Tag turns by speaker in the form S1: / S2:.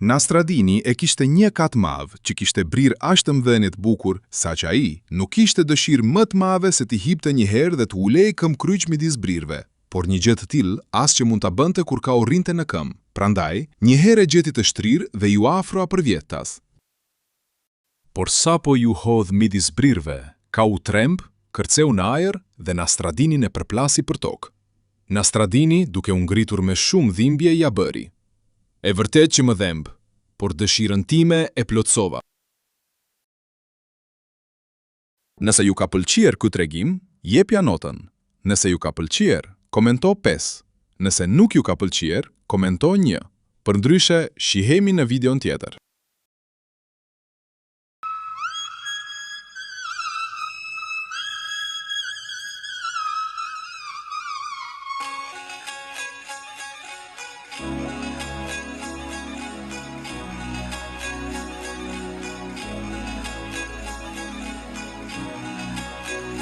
S1: Nastradini e kishte një ka të madh që kishte brirë aq të mëdhenj e të bukur, saqë ai nuk kishte dëshirë më të madhe se t'i hipte një herë dhe të ulej këmbëkryq midis brirëve. Por një gjë të tillë as që mund ta bënte kur kau rrinte në këmbë. Prandaj, një herë e gjeti të shtrirë dhe iu afrua përvjetas. Por sapo iu hodh midis brirëve, kau u tremb, kërceu në ajër dhe Nastradinin e përplasi përtokë. Nastradini, duke u ngritur me shumë dhimbje, ia bëri. E vërtetë që më dhemb, por dëshirën time e plotësova. Nëse ju ka pëlqyer ky tregim, jepja notën. Nëse ju ka pëlqyer, komento 5. Nëse nuk ju ka pëlqyer, komento 1. Përndryshe, shihemi në videon tjetër.